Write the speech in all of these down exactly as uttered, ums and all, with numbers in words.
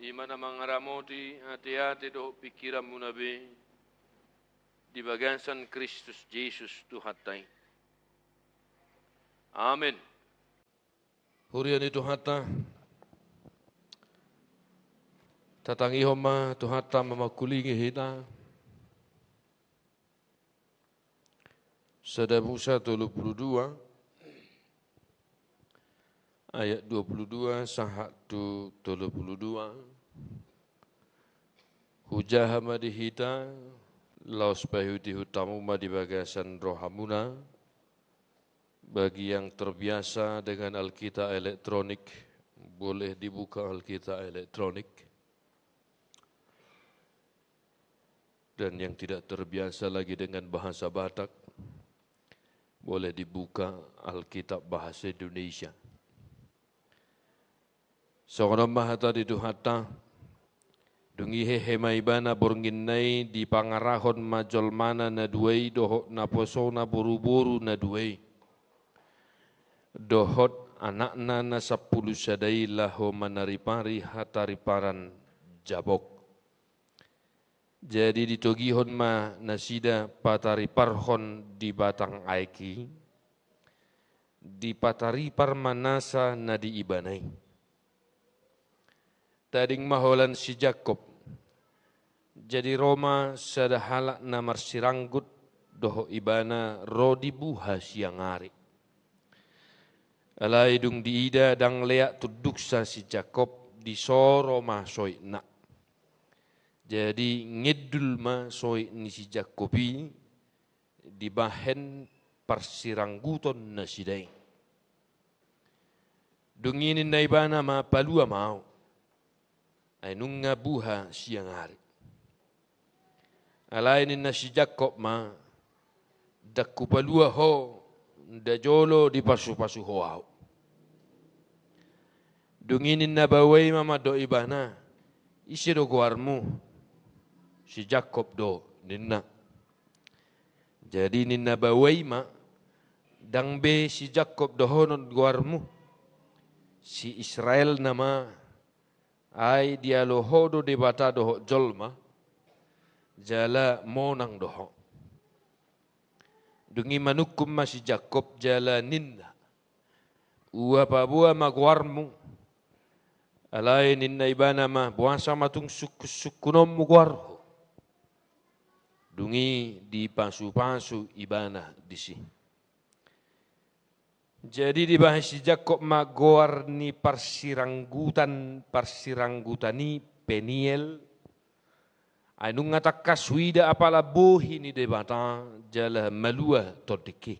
Ima na mangaramoti ateate dohot pingkiranmuna be di bagasan Kristus Jesus Tuhanta i. Amen. Huria ni Tuhanta, tatangihon ma Tuhanta mamangkulingi hita. Sada Musa tolu pulu dua, ayat dua pulu dua sahat tu tolu pulu dua. Hujaha ma di hita, laos paihutihut hamu ma di bagasan rohamuna. Bagi yang terbiasa dengan Alkitab elektronik, boleh dibuka Alkitab elektronik. Dan yang tidak terbiasa lagi dengan bahasa Batak, boleh dibuka Alkitab bahasa Indonesia. Songon on ma hata ni Tuhanta. Dung i hehe ma ibana borngin na i, dipangarahon ma jolmana na dua i dohot naposona boruboru na dua i, dohot anakna na sampulu sada i laho manaripari hatariparan Jabok. Jadi ditogihon ma nasida patariparhon di batang aek i, dipataripar ma nasa na di ibana i. Tading ma holan si Jakob. Jadi ro ma sada halak na marsiranggut dohot ibana ro di buha siang ari. Alai dung diida ndang leak tunduksa si Jakob, disoro ma soitna. Jadi ngindul ma soit ni si Jakob i dibahen parsirangguton nasida i. Dung i ninna ibana ma, "Palua ma ahu, ai nunga buha siang ari." Alai ninna si Jakob ma, "Ndang hupalua ho, nda jolo dipasupasu ho ahu." Dung i ninna baoa i ma mandok ibana, "Ise do goarmu?" "Si Jakob do," ninna. Jadi ninna baoa i ma, "Ndang be si Jakob dohonon goarmu, si Israel nama, ai dialo ho do Debata dohot jolma, jala monang do ho." Dung i manungkun ma si Jakob jala ninna, "Ua paboa ma goarmu." Alai ninna ibana ma, "Boasa ma tung sungkunsungkunonmu goarhu?" Dung i dipasupasu ibana disi. Jadi dibahen si Jakob ma goar ni parsiranggutan, parsiranggutan i Peniel. Ai nunga tangkas huida apala bohi ni Debata jala malua tondik i.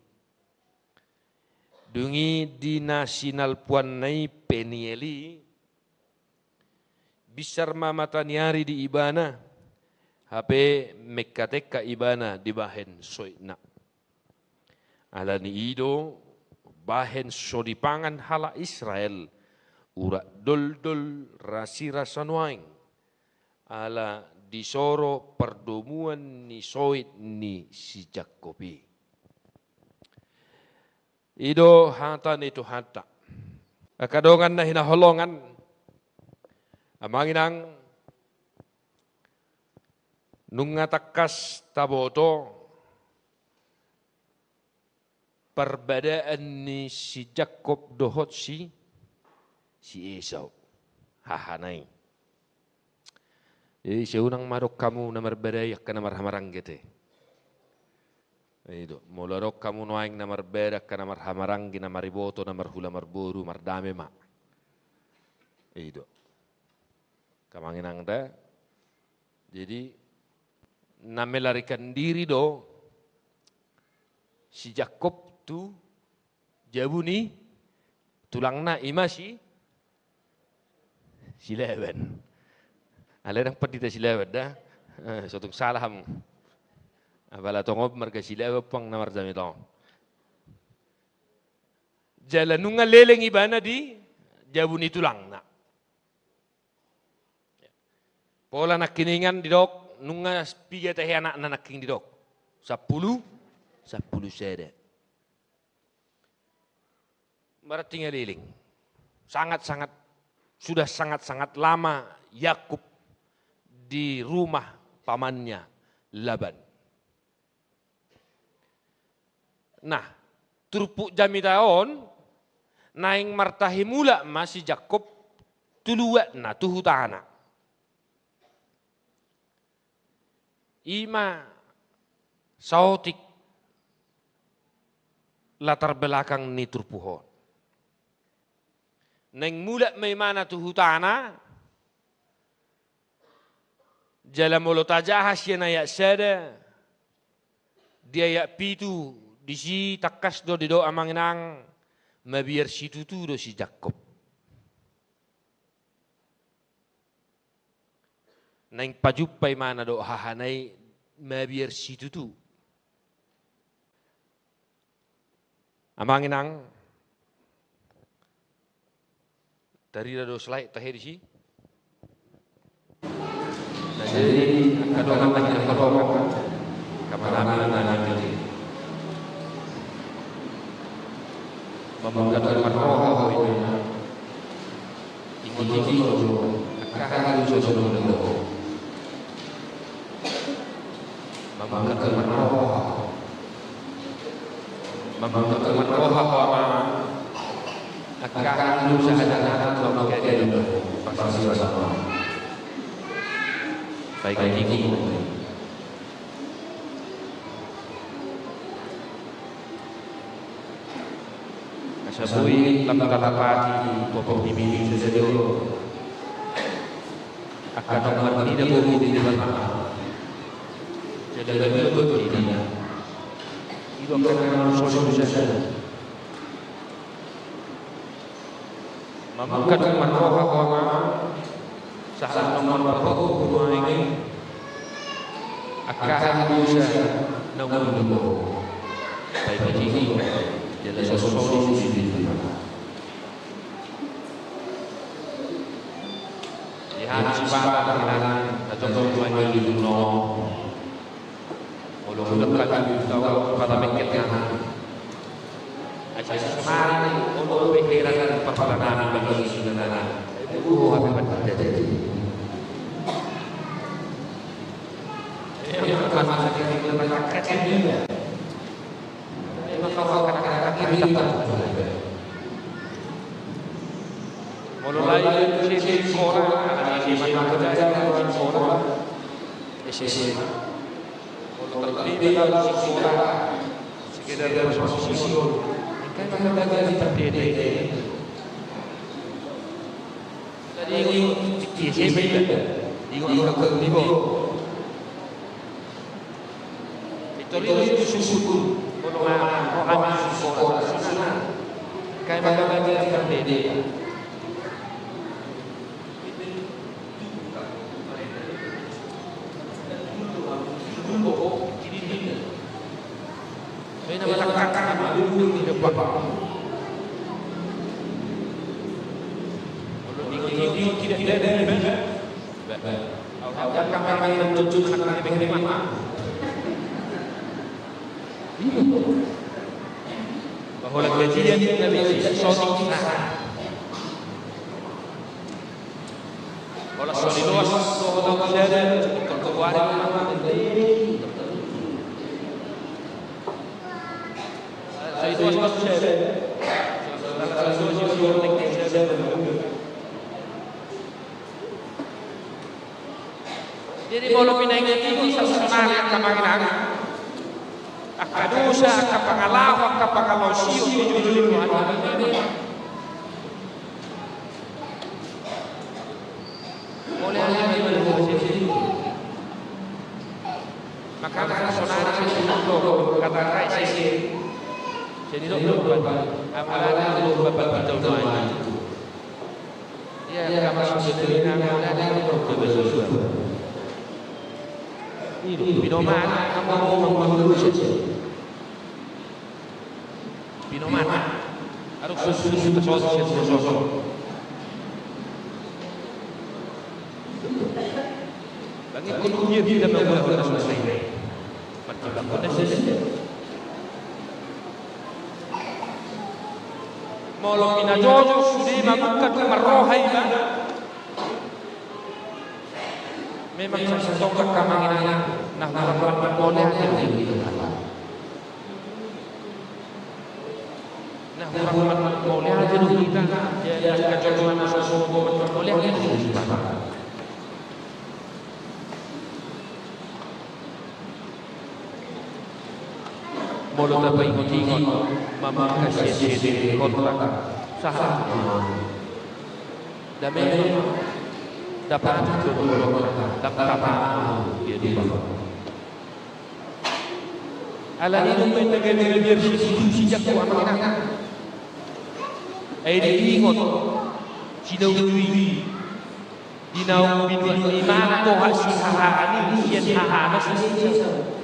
Dung i di na sinalpuanna i Peniel i, binsar ma mata ni ari di ibana, hape mengkatengka ibana dibahen soitna. Ala ni i do bahen so dipangan halak Israel urat doldol rasirasa nuaeng, ala disoro pardomuan ni soit ni si Jakob i. I do hata ni Tuhanta. Angka dongan na hinaholongan, amang inang, nunga tangkas taboto parbadaan ni si Jakob dohot si, si Esau, hahana i. Jadi sai unang ma adong hamu na marbadai angka na marhamaranggi ate. I do, molo adong hamu nuaeng na marbada angka na marhamaranggi, na mariboto, na marhula marboru, mardame ma. I do. Angka amang inang da. Jadi na melarikan diri do si Jakob tu jabu ni tulangna, ima si, si Laban. Alai ndang pandita si Laban da. Eh, so tung salah hamu. Apala tongon marga si Laban pang na marjamita on. Jala nunga leleng ibana di jabu ni tulangna. Pola nangkiningan didok, nunga piga tahe anakna nangkin didok? Sampulu, sampulu sada. Berarti nga leleng. Sangat-sangat, sudah sangat-sangat lama Yakub di rumah pamannya Laban. Nah, turpuk jamita on naeng martahi mulak ma si Jakkob tu luatna, tu hutana. I ma saotik latar belakang ni turpuk on. Naeng mulak ma imana tu hutana, jala molo tajaha sian ayat sada, di ayat pitu, disi tangkas do didok amang inang, mabiar situtu do si Jakkob. Naeng pajumpa imana dohot hahana i mabiar situtu. Amang inang, tarida do slide tahe disi. Nah, jadi angka dongan nami na marroha, angka pamanami na nami. Mamungka marroha ho, inang. Tingki-tingki ho jo angka haluaon na uli do ho. Mamungka marroha ho. Mamungka marroha ho, amang. Angka haluaon na uli do ho. Pasti sama. Baik, tingki ho. Asa boi lam tarpatupahon di bini sasada on. Angka na marnida bohi di Debata. Jadi lebih betul di dia. Itu akan langsung susah. Mamungka marroha ho, amang, sahat naung marpaboa ho nuaeng i, angka haluaon na uli do ho. Paima tingki ho, jala sosoli si Debata. Di hami sipata, amang inang, na jongjong nuaeng i di jolo on. Olo, olo, olo, olo, olo, olo, olo, olo. Asa sonari olo pe heran parpadanan bagi si Debata. Olo, olo, olo, olo. Molo lain sisi sekolah, anak sisi sekolah, S M A. Molo tarlibat dalam sekolah, sekedar berkompetisi, engkai maka gagal di pardede. Jadi, di S M A, di, di, di, itu susu. Molo ma, roha ma sekolah, susu. Engkai maka gagal di pardede. Bahwa gajian na bisi sotik na. Holan so diloas do ho taon sada, tolu ari ma. So diloas do ho taon sada. Jadi molo pinaingot i do sonari, angka amang inang, angka dosa, angka pangalaho, angka pangalaosion di joloan on. Molo i, molo i, molo i. Makana sonari sai didok do, kata na i, sai didok do, amang inang, do, bapak, bapak, bapak. Ia, ia, maksud dari nama dan nama kebetulan. Ini, pinoman, nama mau mengurus saja. Pinoman. Harus susun sosok, sosok. Bagi kemudian kita membangun nama ini. Pertimbangkan saja. Molo pinajojo sude mamungka tu marroha iba. Memang sasintongkan, amang inang, na hurang mauliate do hita. Na hurang mauliate do hita. Jadi angka jolma na so sogot mauliate do hita. Molo tapaingot-ingot mamungka sian sede ni horta, sahat tu dame, dapat tu horta, dapat tu dia di bawah. Alani i do umbahen na gabe mabiar situtu si jangku, amang inang. Ai diingot si na ujui. Di naung binuat ni imana toha si hahaan i, sian hahaana si Esau.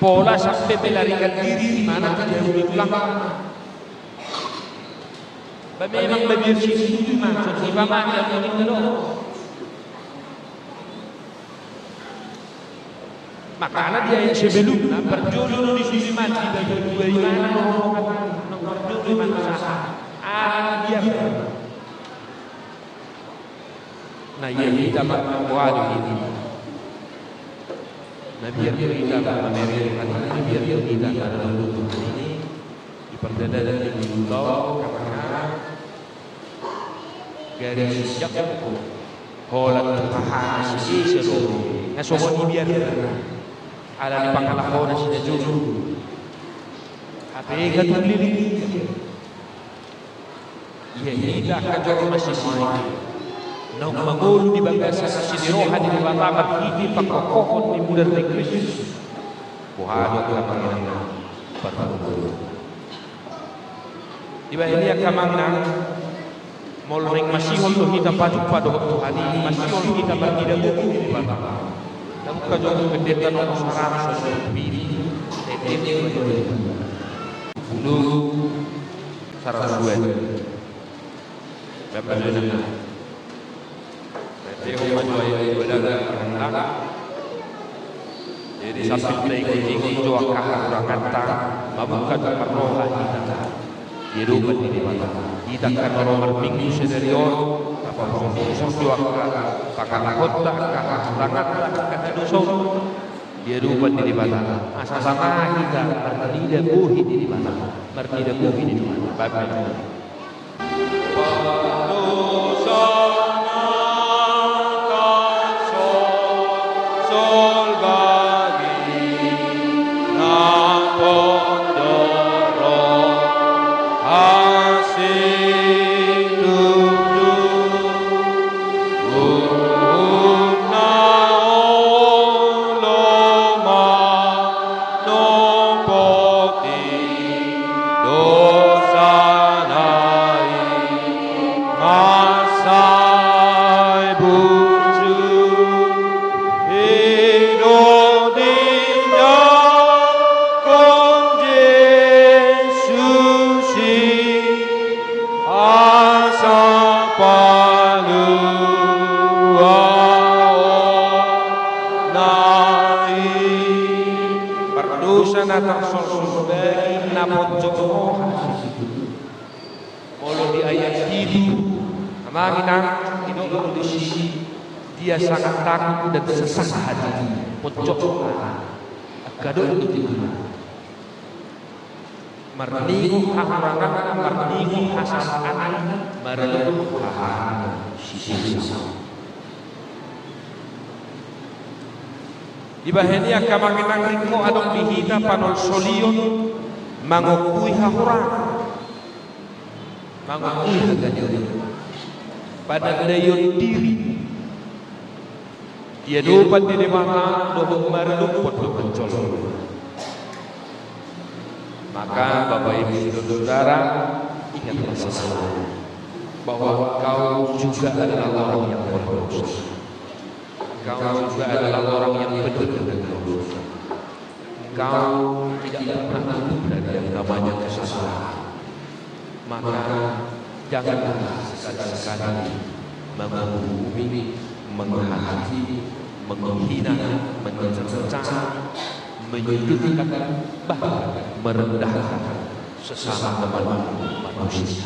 Pola sampe melarikan diri imana tu jabu ni tulangna. Ba memang mabiar situtu ma, songon i ma ninna do. Makana di ayat sebelumna, parjolo do disi imana, dibahen dua imana do, parjolo imana sahat. Alani biar. Na ia hita ma, waduh, ini. Na biar hita ma, mamereng hati, na biar hita ma, na lulus ini. Di pardalanan ni minggu on, karena gari si jangku holan tu hahaana si Esau do, na songon i biar. Alani pangalahona si na jolo. Hape hatuliling. Ia hita angka jolma sisongon i, naung mangolu di bagasan sisongon i roha ni Debata marhite pangkophon ni mudar ni Kristus. Boha do angka amang inang parhobas. Dibahen i angka amang inang, molo naeng masihol do hita pajumpa dohot Tuhan i, masihol hita marnida gogo di Debata. Tabuka jo tu pendeta nomor saratus dua puluh. Pendeta nomor saratus dua. Bapak Saudara. Berarti umat dua ini ibadah. Jadi sambil taingot-ingot jo angka hahuranganta, mamungka tu parroha hita. Di adopan ni Debata. Hita angka na ro marminggu sadari on, tapabosoboso jo angka pangalahonta, angka hahuranganta, angka hadosaonta. Di adopan ni Debata, asa sanga hita marnida gohi di Debata, marnida gohi di Tuhan. Bapak. Asa paluaonna i. Pardosa na tarsolsol bagi na ponjot roha. Molo di ayat pitu, amang inang, didok do disi, dia sangat takut dan sesak hati, ponjot roha. Angka dok di tengah. Marningot hahuranganna, marningot hasalaanna, marningot hahaanna si Esau. Dibahen i angka amang inang, ringkot adong di hita panolsolion mangokui hahurangan, mangokui haganuan, panandaion diri. Di adopan ni Debata dohot marlumpot dohot jolma. Maka Bapak Ibu Saudara, ingatlah selalu bahwa engkau juga adalah orang yang berdosa. Engkau juga adalah orang yang penuh dengan dosa. Engkau tidak pernah luput dari yang namanya kesalahan. Maka janganlah sekali-sekali menghakimi, menghakimi, menghina, mencerca, menyudutkan, bahkan merendahkan sesama teman manusia.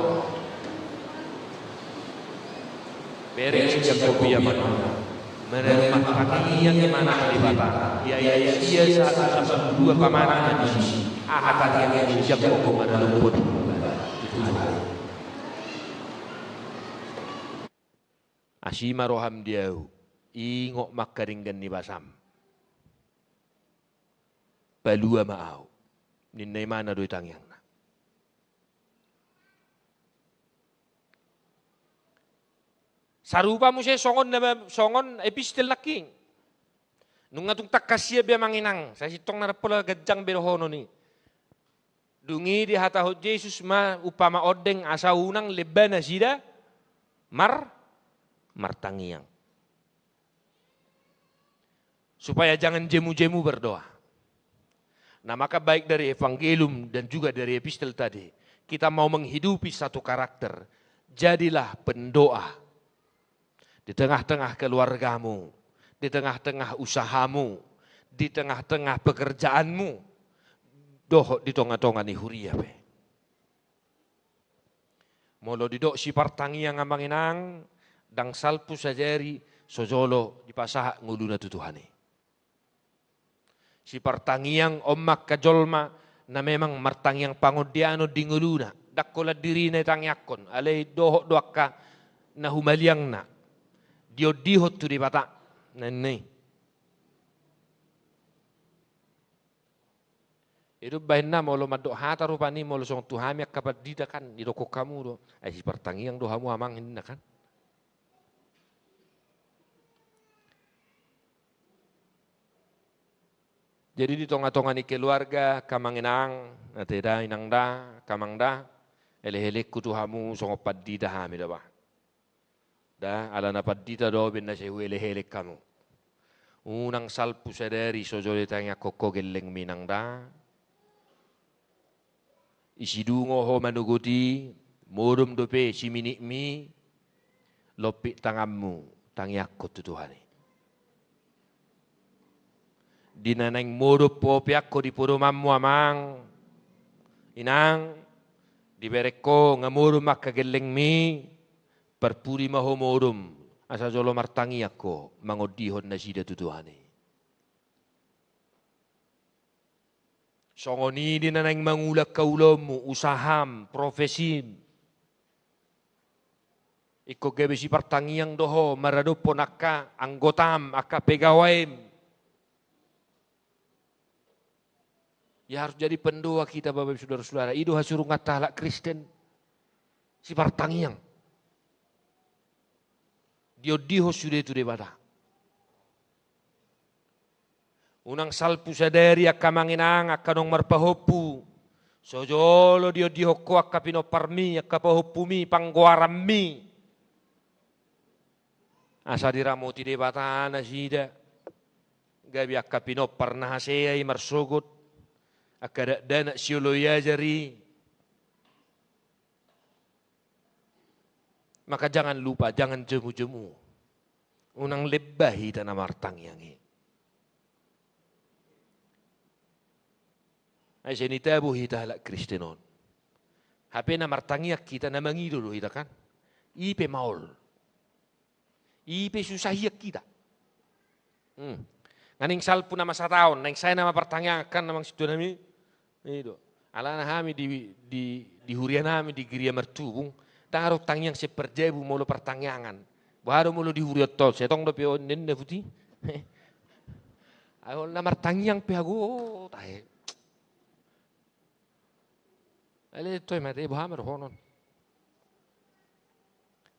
Bereng sian kopi aman. Menerima tangiang i ma na Debata. Ia ia ia sahat sampulu dua pamanang na disi. Aha tangiang i sian kopi mana lumpur. Asi ma roham di ahu. Ingot ma angka denggan ni basam. Palua ma ahu. Ninna imana do i tangiangna. Sarupa muse songon na, songon epistel nangkin. Nunga tung tangkas ia be amang inang, sai sintong na dang pola ganjang be dohonon i. Dung i dihatahon Jesus ma umpama ondeng asa unang lemba nasida mar, martangiang. Supaya jangan jemu-jemu berdoa. Nah, maka baik dari evangelium dan juga dari epistel tadi, kita mau menghidupi satu karakter, jadilah pendoa. Di tengah-tengah keluargamu, di tengah-tengah usahamu, di tengah-tengah pekerjaanmu, dohot di tonga-tonga ni huria pe. Molo didok sipartangiang, amang inang, ndang salpu sadari so jolo dipasahat ngoluna tu Tuhan i. Sipartangiang on ma angka jolma na memang martangiang pangondianon di ngoluna, ndang holan dirina itangiangkon, alai dohot do angka na humaliangna, diondihon tu Debata, na ninna i. I do umbahen na molo mandok hata rupani, molo songon tu hami angka pandita kan, didokkon hamu do, ai sipartangiang do hamu, amang, ninna kan. Jadi di tonga-tonga ni keluarga, angka amang inang, ate da, inang da, angka amang da, elek-elekku tu hamu songon pandita hami da bah. Da, ala na pandita do baen na sai huelek-elek hamu. Unang salpu sadari so jolo ditangiangkon ho gellengmi, inang da. I sidungo ho manogot i, modom dope siminitmi, lompit tanganmu, tangiangkon tu Tuhan i. Di na naeng modom ho pe angka di podomanmu, amang, inang, dibereng ho nga modom angka gellengmi, parpudi ma ho modom, asa jolo martangiang ho, mangondihon nasida tu Tuhan i. Songon i di na naeng mangula angka ulaonmu, usaham, profesim. Ingkon gabe sipartangiang do ho maradophon angka anggotam, angka pegawaim. Ya, harus jadi pendoa kita, Bapak Ibu, Saudara-saudara. I do hasurunganta halak Kristen. Sipartangiang. Diondihon sude tu Debata. Unang salpu sadari, angka amang inang, angka naung marpahompu. So jolo diondihon ho angka pinomparmi, angka pahompumi, panggoaranmi. Asa diramoti Debata nasida. Gabe angka pinompar na hasea i marsogot. Angka dakdanak sioloi ajar i. Maka jangan lupa, jangan jemu-jemu. Unang lemba hita na martangiang i. Ai sai ni tabo hita halak Kristen on. Hape na martangiang hita, na mangido do hita kan. I pe maol. I pe susahian hita. Hmm. Nga naeng salpu nama sataon, naeng sae nama partangiangan kan, amang sintua nami. I do. Alana hami di, di, di huria nami di Geria Martubung, ndang adong tangiang sian parjabu molo partangiangan. Boha do molo di huria on, sai tong dope on ninna puti. Ai olo na martangiang pe hago tahe. Ale, toe ma te, boha ma dohonon.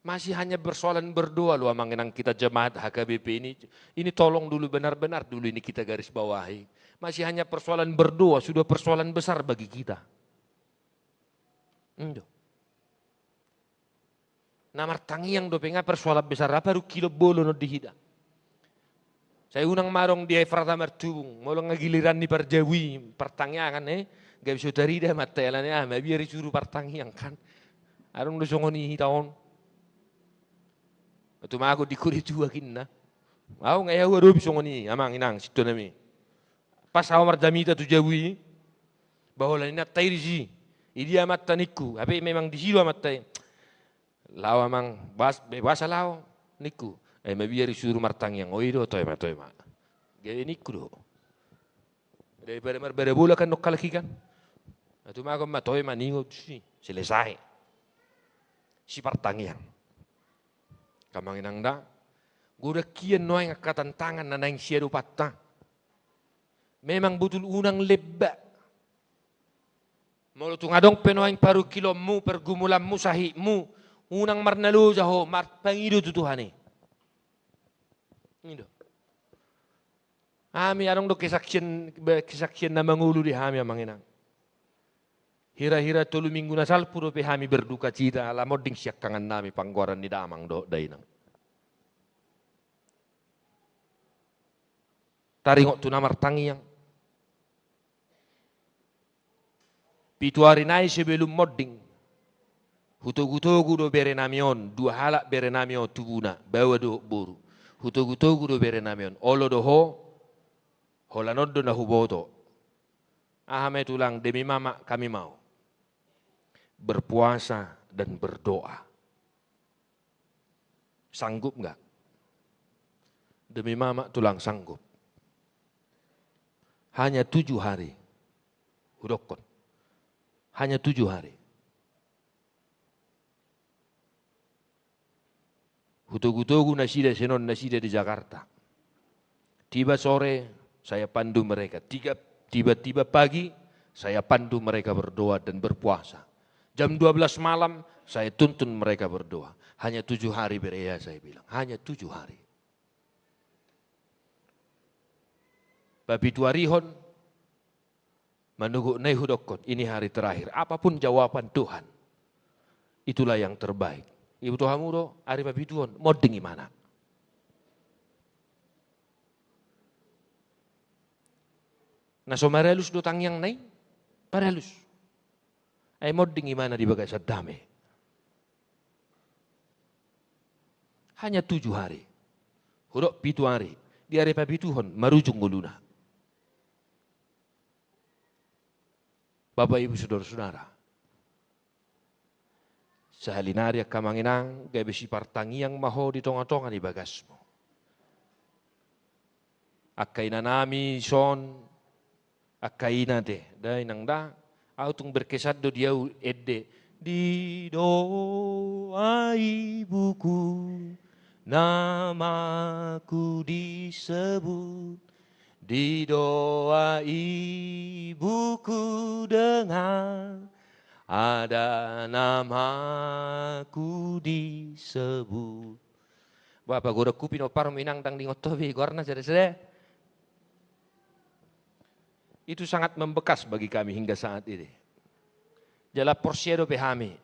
Masih hanya persoalan berdoa lo, amang inang, kita jemaat H K B P ini. Ini tolong dulu, benar-benar dulu ini kita garis bawahi. Masih hanya persoalan berdoa, sudah persoalan besar bagi kita. Indo. Na martangiang dope nga persoalan besar, apa rungkilon bolon on di hita. Sai unang ma adong di Efrata Martubung, molo nga giliran ni parjabu i partangiangan, eh, gabe so tarida amanta i, alani aha, mabiar i suru partangiang kan. Adong do songon i hita on. Tumagon di kode tuak inna. Au nga i au adopi songon i, amang inang sintua nami. Pas au marjamita tu jabu i, ba holan inanta i disi. Idia amanta ningku, hape memang disi do amanta i. Laho amang, bas, be basa laho ningku. Eh, mabiar i suru martangiang. O i do, toe ma, toe ma. Gabe ningku do. Daripada marbada bola kan nongkalak i kan. Tumagon ma, toe ma, ningot si selesai. Sipartangiang. Angka amang inang da. Godang hian nuaeng angka tantangan na naeng siadopanta. Memang botul unang lemba. Molo tung adong pe nuaeng parungkilonmu, pergumulanmu, sahitmu, unang marnaloja ho, marpangido tu Tuhan i. Indo. Hami adong do kesaksian, be, kesaksian na mangolu di hami, amang inang. Hira-hira tolu minggu na salpu dope hami berdukacita, ala monding siangkangan nami panggoaran ni damang dohot dainang. Taringot tu na martangiang. Pitu ari nai sebelum monding, Hutogutogu do berenami on, dua halak berenami on tubuna, baoa dohot boru. Hutogutogu do berenami on, olo do ho, holan on do na huboto. Aha ma i tulang, demi mamak hami mau berpuasa dan berdoa. Sanggup nggak? Demi mamak tulang sanggup. Hanya tujuh hari. Hudokkon. Hanya tujuh hari. Hutogutogu nasida sian on, nasida di Jakarta. Tiba sore, saya pandu mereka. Tiga, tiba-tiba pagi, saya pandu mereka berdoa dan berpuasa. Jam dua belas malam, saya tuntun mereka berdoa. Hanya tujuh hari, Bere, ya, saya bilang. Hanya tujuh hari. Papituarihon, manogot nai hudokkon, ini hari terakhir. Apapun jawaban Tuhan, itulah yang terbaik. Iboto hamu do, ari papituhon, monding imana. Na so maralus do tangiangna i? Maralus. Ai monding imana di bagasan dame. Hanya tujuh hari. Hudok pitu ari. Di ari papituhon, marujung ngoluna. Bapak, Ibu, saudara-saudara. Sahali nari, angka amang inang, gabe sipartangiang ma ho di tonga-tonga ni bagasmu. Angka inanami son, angka ina te, da inang da, au tung berkesan do di au ende. Di doa ibuku, namaku disebut. Di doa ibuku dengar, ada namaku disebut. Bah, pagodangku pinompar, inang, ndang diingot ho be goarna sada-sada. Itu sangat membekas bagi kami hingga saat ini. Jala porsea dope hami,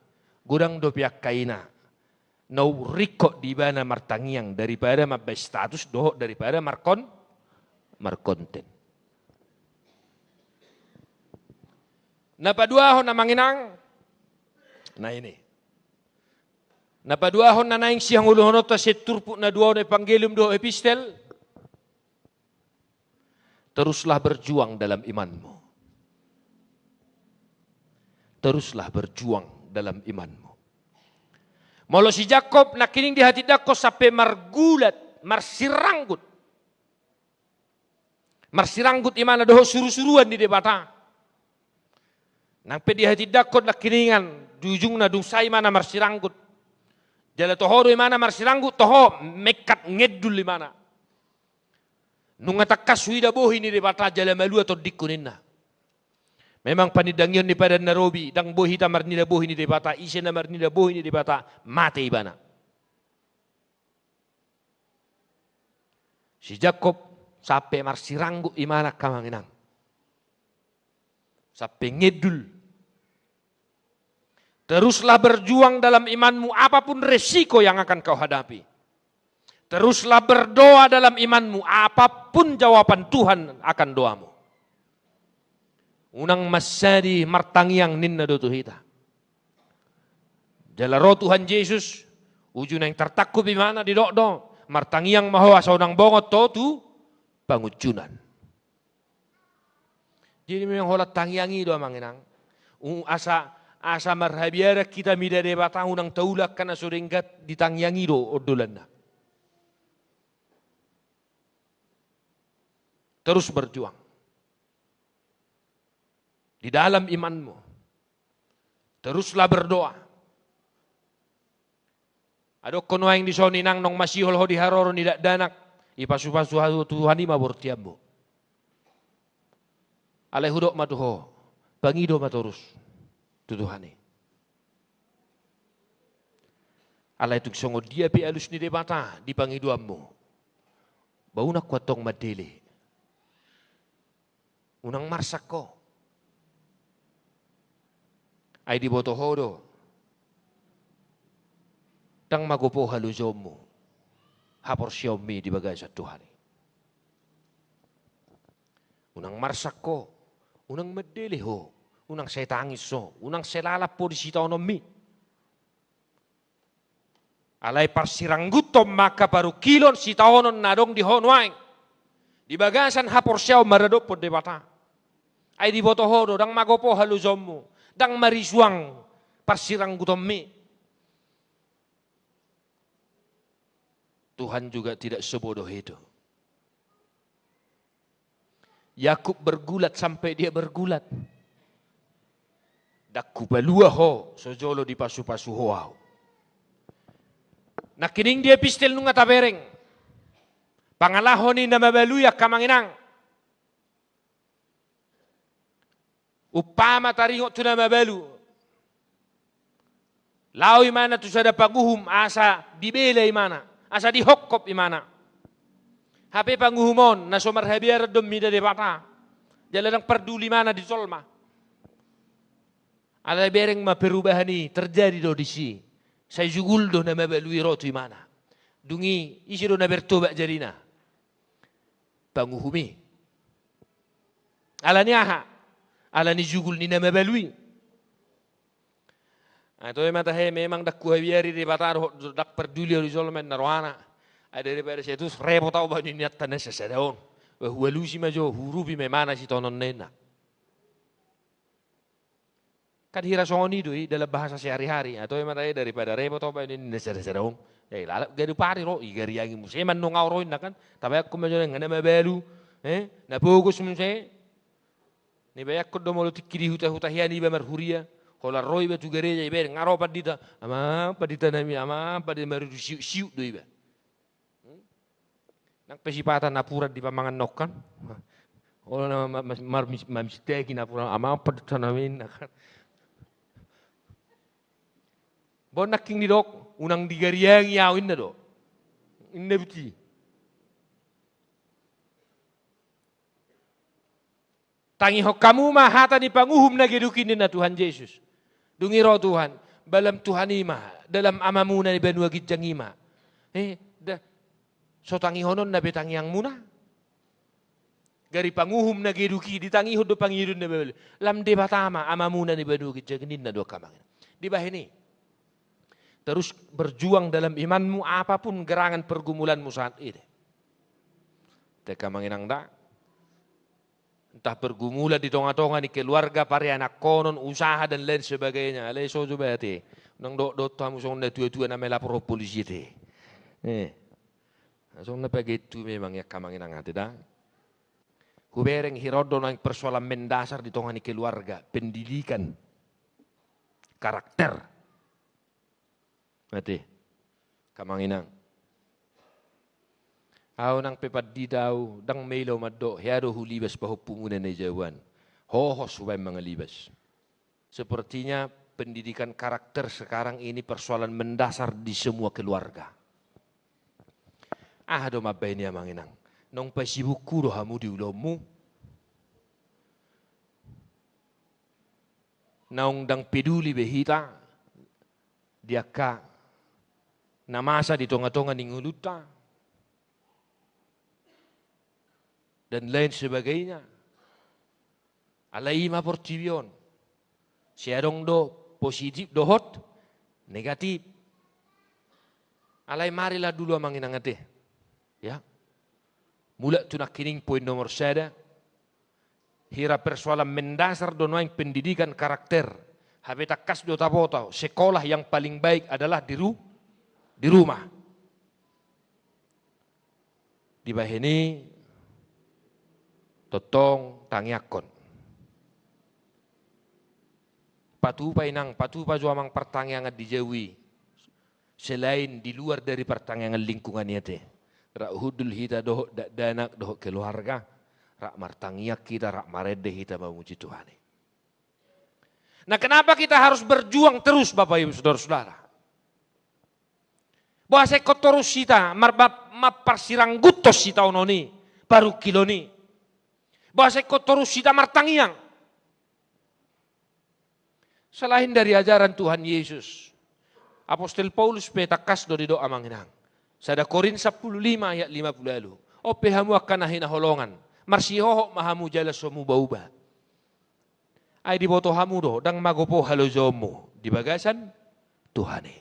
godang dope angka ina na umringkot di ibana martangiang daripada mambaen status dohot daripada markon-, markonten. Na paduahon, amang inang, na ini. Na paduahon na naeng sihangoluhononta sian turpuk na dua on, Evangelium dohot Epistel. Teruslah berjuang dalam imanmu. Teruslah berjuang dalam imanmu. Molo si Jakkob nangkining dihatindangkon sampe margulat, marsiranggut. Marsiranggut imana dohot suru-suruan ni Debata. Nang pe dihatindangkon nangkiningan, di ujungna dung sae imana marsiranggut. Jala toho do imana marsiranggut, toho mengkat, ngedul imana. Nunga tangkas huida bohi ni Debata jala malua tondingku, ninna. Memang panindangion ni padan na robi, ndang boi hita marnida bohi ni Debata, ise na marnida bohi ni Debata, mate ibana. Si Jakkob sampe marsiranggut imana, angka amang inang. Sampe ngedul. Teruslah berjuang dalam imanmu, apapun resiko yang akan kau hadapi. Teruslah berdoa dalam imanmu, apapun jawaban Tuhan akan doamu. Unang mansadi martangiang, ninna do tu hita. Jala ro Tuhan Jesus, uju naeng tartangkup imana, didok do, martangiang ma ho asa unang bongot ho tu pangunjunan. Jadi memang holan tangiang i do, amang inang. U-, asa, asa marhabiaran hita mida Debata, unang taula angka na so denggan, di tangiang i do ondolanna. Terus berjuang. Di dalam imanmu. Teruslah berdoa. Adong ho nuaeng dison, inang, naung masihol ho di haroro ni dakdanak, ipasupasu ho tu Tuhan i ma bortianmu. Alai hudok ma tu ho, pangido ma torus tu Tuhan i. Alai tung songon dia pe alus ni Debata di pangidoanmu, ba unang ho antong mandele. Unang marsak ho. Ai diboto ho do, ndang magopo halojonmu, haporseaonmi di bagasan Tuhan i. Unang marsak ho, unang mandele ho, unang sai tangis ho, unang sai lalap ho di sitaononmi. Alai parsirangguthon ma angka parungkilon sitaonon na adong di ho nuaeng di bagasan haporseaon maradophon Debata. Ai diboto ho do, ndang magopo halojaonmu, ndang marisuang parsirangguthonmi. Tuhan juga tidak sebodoh itu. Yakub bergulat sampai dia bergulat. Ndang hupalua ho, so jolo dipasupasu ho ahu. Nangkining di epistel nunga tabereng pangalaho ni na mabalu i, angka amang inang. Umpama taringot tu na mabalu, laho imana tu sada panguhum asa dibela imana, asa dihongkop imana. Hape panguhum on na so marhabiaran do mida Debata, jala ndang parduli imana di jolma. Alai bereng ma perubahan i terjadi do disi. Sai jugul do na mabalu i ro tu imana. Dung i ise do na bertobat jadina? Panguhum i. Alani aha? Alani jugul ni na mabalu i. Ai toe ma tahe, memang ndang huhabiari Debata dohot ndang parduli ahu di jolma, ninna rohana. Ai daripada sai tutu repot ahu bahen ni inanta na sasada on. Ba hualusi ma jo, huurupi ma imana sitaononna, ninna. Kan hira songon i do i dalam bahasa sehari-hari. Ai toe ma tahe, daripada repot ahu bahen ni inanta na sasada on. Jadi lalap gadup ari ro, digariangi muse ma annon ahu ro, ninna kan. Tabayangkon ma jo, nga na mabalu, eh, na pogos muse. Nibayangkon do molo tingki di huta-huta hian iba marhuria, holan ro iba tu gareja, ibereng, nga ro pandita, amang pandita nami, amang pandita, maridu siuk-siuk do iba. Hmm? Nang pe sipata napuran dipamangan nongkan. Olo na ma-, ma-, mar-, mamisteki napuran, amang pandita nami, ninna kan. Bah on nangkin didok, unang digariangi ahu, ninna do. Ninna buti. Tangihon hamu ma hata ni panguhum na geduk i, ninna Tuhan Jesus. Dung i ro Tuhan, ba lam Tuhan i ma, da lam Amamu na di banua ginjang i ma. Eh, da, so tangihononna be tangiangmuna? Gari panguhum na geduk i ditangihon do pangidoan na mabalu. Lam Debata ma Amamu na di banua ginjang i, ninna do, angka amang inang. Dibahen i, terus berjuang dalam imanmu, apapun gerangan pergumulanmu saat ini. Te, angka amang inang, da. Entah pergumulan di tonga-tonga ni keluarga, parianakhonon, usaha, dan lain sebagainya. Alai so jo ba ate. Unang dohot-dohot hamu songon na tua-tua na melapor polisi ate. Eh. Songon na pagettu memang i, angka amang inang, ate, da. Hubereng hira on do naeng persoalan mendasar di tonga ni keluarga, pendidikan, karakter. Ate, angka amang inang. Ahu nang pe pandita ahu, ndang maila ahu mandok hea do hulibas pahompumuna na di jabu an. Hohos hubaen mangalibas. Sepertinya pendidikan karakter sekarang ini persoalan mendasar di semua keluarga. Aha do mambahen i, amang inang? Naung pasibukhu do hamu di ulaonmu? Naung ndang peduli be hita di angka na masa di tonga-tonga ni ngolunta, dan lain sebagainya. Alai i ma portibi on. Sai adong do positif dohot negatif. Alai marilah dulu, amang inang, ate. Ya. Mulak tu nangkining poin nomor sada. Hira persoalan mendasar do nuaeng pendidikan karakter. Hape tangkas do taboto, sekolah yang paling baik adalah di ru-, di rumah. Dibahen i tongtong tangiangkon. Patupa, inang, patupa jo, amang, partangiangan di jabu i. Selain di luar dari partangiangan lingkungan i, ate. Rap hundul hita dohot dakdanak dohot keluarga, rap martangiang hita, rap marende hita mamuji Tuhan i. Nah, kenapa kita harus berjuang terus, Bapak Ibu, saudara-saudara? Boasa ingkon torus hita mar-, mar-, mamparsiranggutton sitaonon i, parungkilon i? Boasa ingkon torus hita martangiang? Selain dari ajaran Tuhan Yesus, Apostel Paulus pe tangkas do didok, amang inang. Sada Korint sampulu lima ayat lima pulu ualu. On pe hamu angka na hinaholongan, marsihohot ma hamu jala so muba-uba. Ai diboto hamu do, ndang magopo halojaonmu di bagasan Tuhan i.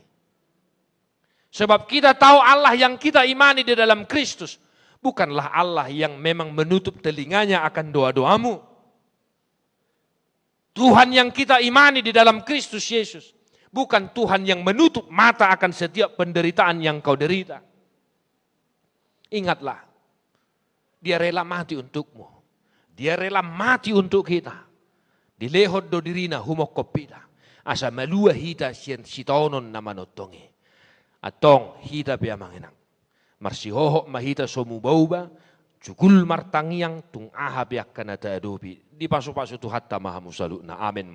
Sebab kita tahu Allah yang kita imani di dalam Kristus bukanlah Allah yang memang menutup telinganya akan doa-doamu. Tuhan yang kita imani di dalam Kristus Yesus bukan Tuhan yang menutup mata akan setiap penderitaan yang kau derita. Ingatlah, Dia rela mati untukmu. Dia rela mati untuk kita. Dilehon do dirina humongkop hita, asa malua hita sian sitaonon na manongtong i. Antong hita pe, amang inang, marsihohot ma hita so muba-uba, jugul martangiang, tung aha pe angka na taadopi. Dipasupasu Tuhanta ma hamu saluhutna. Amen.